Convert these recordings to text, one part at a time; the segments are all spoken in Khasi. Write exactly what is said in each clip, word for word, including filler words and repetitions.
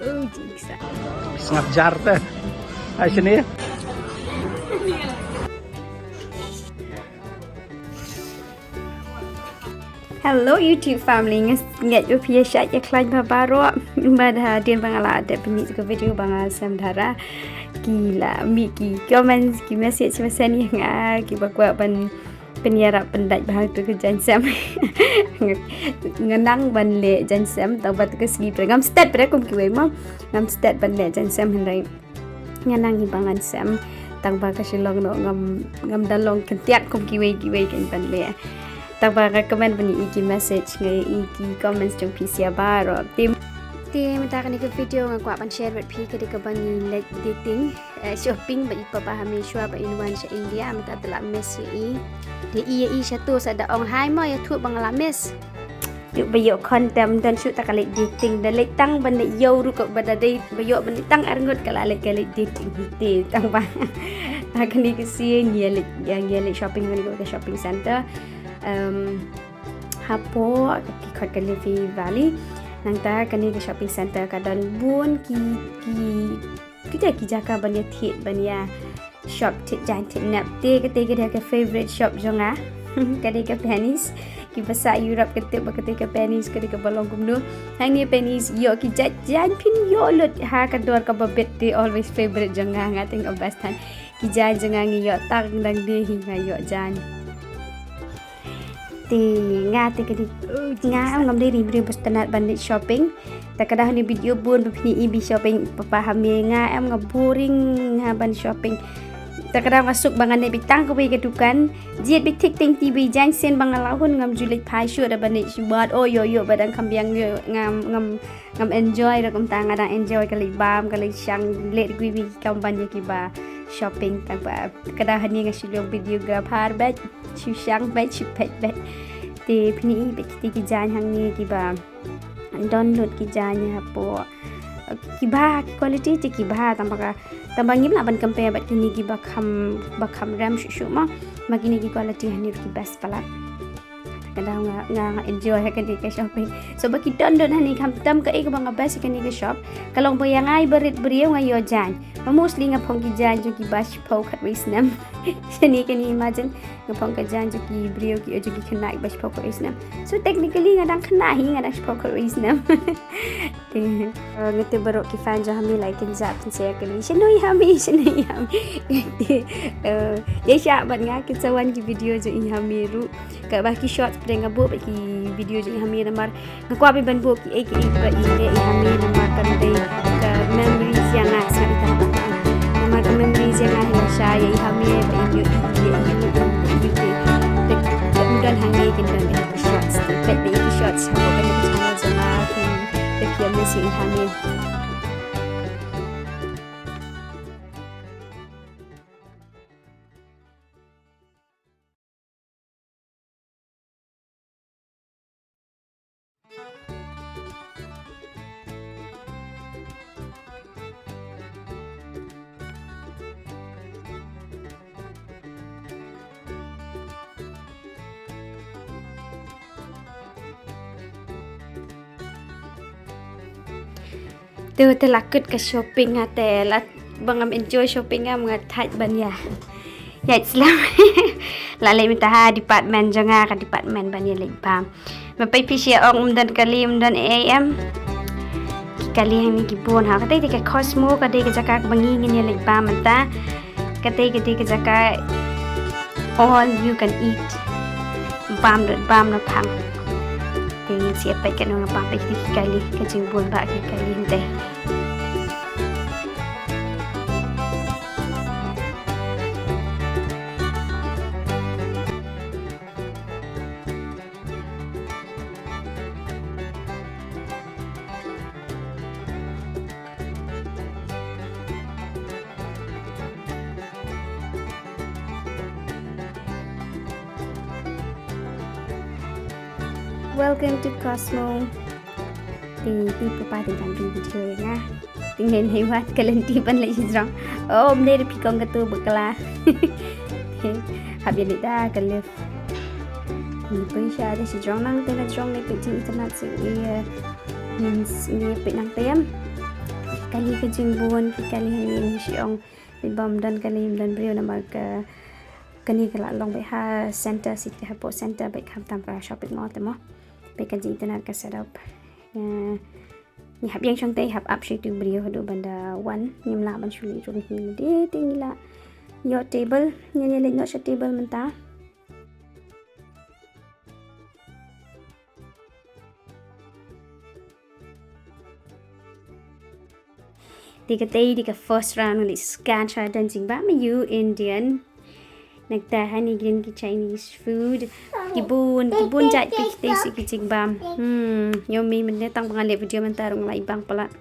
Oh, jingsa. Sngap jar te. Ai sini. Hello YouTube family, ngi ngeit ba phi ïa shait ïa khlaiñ bha baroh. Bad hadien ba nga la dep pynmih ka video ba nga sem dara, ki la mih ki comments, ki message, message ïa nga, ki ba kwah ban pynïarap pyndait bha tu ka jaiñ sem. Nga nang ban leh jaiñ sem tang ba tu ka sngi pre ngam stet pre kum kiwei mo. Ngam stet ban leh jaiñ sem hynrei nga nang hi ba ngan sem tang ba ka Shillong noh ngam, ngam da long kyntiat kum kiwei kiwei kan ban leh. Tang ba nga comment ban ïohi ki message, nga ïohi ki comments jong phi sia baroh. Te, te mynta kane ka video nga kwah ban share bad phi ka dei kaba ngi leit dating, eh, shopping bad i papa ha me shuwa ba in wan sha India, mynta te la miss ïa i. Te i ïa i sha tu sa da ong hi mo, ïathuh ba nga la miss. Ïoh ba ïoh khon te ym don shuh ta ka leit dating, da leit tang ban leit ïew ruh ka ba da dei ba ïoh ban leit tang arngut ka la leit ka leit dating hi te tang ba. Ha kane ka sien ngi ïa leit, ngi ïa leit shopping ha kane ka shopping center. Em, hapoh ki khot ka Liffey Valley. Nangta kane ka shopping center ka don bun ki, ki, ki jaka, ki jaka ban ïa thied ban ïa shop thied jaiñ thied nep. Te kata ka dei ka favorite shop jong nga. Ka dei ka Penneys. Ki ba sah Europe ka tip ba kata ka Penneys ka dei kaba long kumno. Hangne Penneys ïoh ki jait jaiñ phin ïoh lut ha ka dor kaba bit, te always favorite jong nga, nga teng ka best han. Ki jaiñ jong nga ngi ïoh tang dang de hi nga ïoh jaiñ. Te nga te ka dei nga em ngam dei ri briew ba sngewtynnat ban leit shopping. Ta ka dei ha kane video bun ba phi i ba shopping papa ha me, nga em nga boring ha ban shopping. Ta ka dei nga suk ba ngan leit beit tang kawei ka dukan. Jied beit thik teng te beit jaiñ sien ba nga la hun ngam ju leit phai shuh da ban leit shuh bad o ïoh ïoh ba dang kham biang ïoh ngam ngam Ngam enjoy ruh kumta, nga dang enjoy ka leit bam, ka leit shang, leit kiwei kiwei ki kam ban ïa kiba shopping, tang ba ka dang hani nga shu long videographer bad shu shang bad shu peit bad. Te phin i bad kiti ki jaiñ hangne kiba don lut ki jaiñ hapoh. Kiba ki quality te kiba tang ba ka, tang ba ngim lah ban compare bad kine kiba kham, ba kham rem shuh shuh mo. Ma kine ki quality hangne ki best palat. Ka dang nga, nga, nga enjoy ha kane ka shopping. So ba ki don don hani khamtam kaei kaba nga best ha kane ka shop. Ka long ba ïa nga i ba rit briew nga ïoh jaiñ. Ba mostly nga phong ki jaiñ jong kiba shiphew khatwei snem. Shane kane imagine nga phong ka jaiñ jong ki briew ki, jong ki khynnah kiba shiphew khatwei snem. So technically nga dang khynnah hi, nga dang shiphew khatwei snem. Te, eh, nga tip baroh ki fan jong ha me la kin jap pynshai kali. Shano i ha me, shano i ha me. Te, eh, ïa shah bad nga kin sa wan ki video jong i ha me ruh. Kaba ki shorts pdeng nga buh bad ki video jong i ha me namar nga kwah beit ban buh kiei kiei ba i leh i ha me namar kan dei ka memories ïa nga sa ita. Namar ka memories ïa nga hi nga shah ïa i ha me ba i ïoh i ïoh i ïoh i ïoh te. Te, te ym don hangne kin don ki shorts. Te peit beit ki shorts ha ka channel jong nga. Te phi ïa miss ïa i ha me. Te, te la kut ka shopping nga te la ba ngam enjoy shopping nga, nga thait ban ïa ïaid slem. La leit mynta ha department jong nga, ka department ban ïa leit bam. Ma peit phi sha ong ym don kali, ym don A M. Ki kali hangne ki bun ha. Kata te ka Cosmo, ka dei ka jaka kaba ngi ngin ïa leit bam mynta. Kata, kata ka jaka all you can eat. Bam dot bam na phang. Te ngin sa ïa peit katno nga bam, peit ki kali, ka jingbun ba ki kali hynrei. Welcome to Cosmo. Te, te papa te dang video ïa nga. Te ngin hei wat ka lynti ban leit shajrong. Oh, ym dei ruh phi kong katu bakla. Te hap ïa leit da ka lift. Ngi poi sha da shajrong nangta, na jrong ne peit jingitynnat seh ngi, eh, ngi peit nangta em. Kali ka jingbun ki kali hangne, ngi shu ong bym don kali, bym don briew namar ka, kane ka la long beit ha center city, hapoh center beit, khamtam ka shopping mall te mo. Beit ka jingitynnad ka set up. Ngi hap ïeng shong te, hap ap sha itu briew haduh ban da wan, ngim lah ban shu leit rung hi lade. Te ngi la ïoh table, ngin ïa leit noh sha table mynta. Te katei dei ka first round, ngi scan sha don jingbam aiu Indian. Nangta hangne ki don ki Chinese food. Ki bun, ki bun jait ki, te shu ki jingbam. Hmm, ïoh mi mynne tang ba nga leh video mynta ruh nga la ibang palat.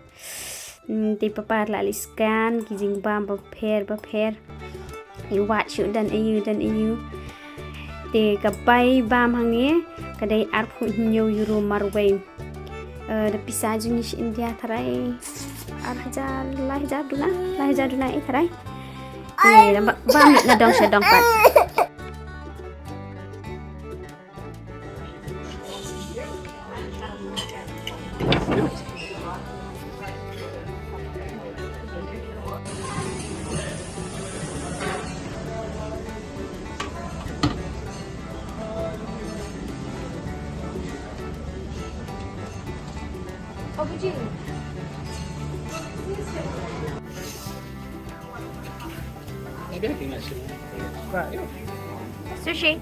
Hmm, te paidbah la leit scan ki jingbam bapher bapher. I wad shuh don aiu, don aiu. Te ka bai bam hangne ka dei arphew hynñiew euro marwei. Eh, da pisa jong ngi sha India tharai ar hajar, lai hajar duna, lai hajar duna eh tharai. Te da ba-, bam na dong sha dong pat. Sushi.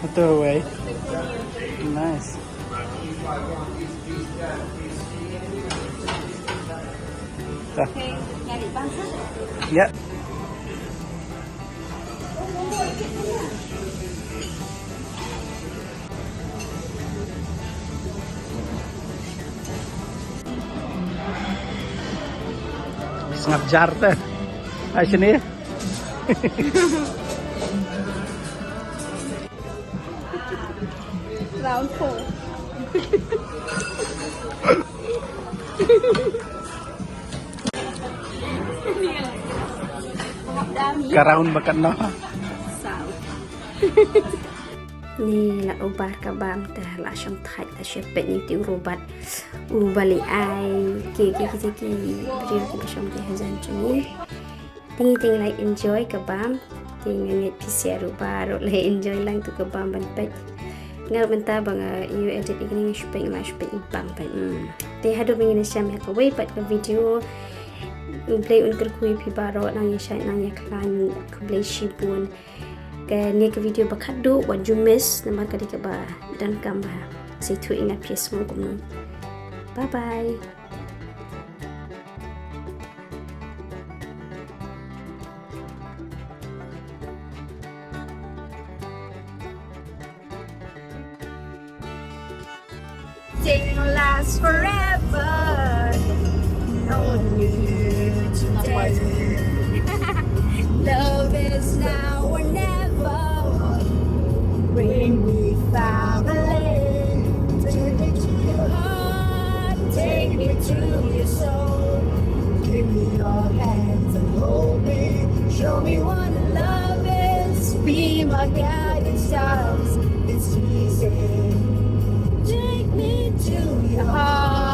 Ito, eh. Nice. Ta. Okay, nyari bangsa. Ya. Sngap jar te. Ai sini. Round four. Ka round ba katno? Saw. Ni la ubar ka bam te la shong thait la shepet ni ti urubat. Ubali ai ki ki ki ki briew ki ba shong ki hajan jong ngi. Te ngi te ngi la enjoy ka bam. Te ngi ngeit phi sha ruh baroh la enjoy lang tu ka bam ban peit. Nga ruh mynta ba nga ïoh edit ïa kane nga shu peit, nga shu peit i bam peit. Hmm. Te haduh ba ngin ïashem ïa kawei pat ka video. U Blei un kyrkhu ïa phi baroh, nang ïashai nang ïakhlaiñ, khublei shibun. Kane ka video ba khatduh wat ju miss namar ka dei kaba donkam bha. Sa ïathuh ïa nga phi sngew kumno. Bye bye. Thing lasts forever. Only here today. Love is now or never. Bring me family. Take me to your heart. Take me to your soul. Give me your hands and hold me. Show me what love is. Be my guiding stars. It's easy. Take me to your heart.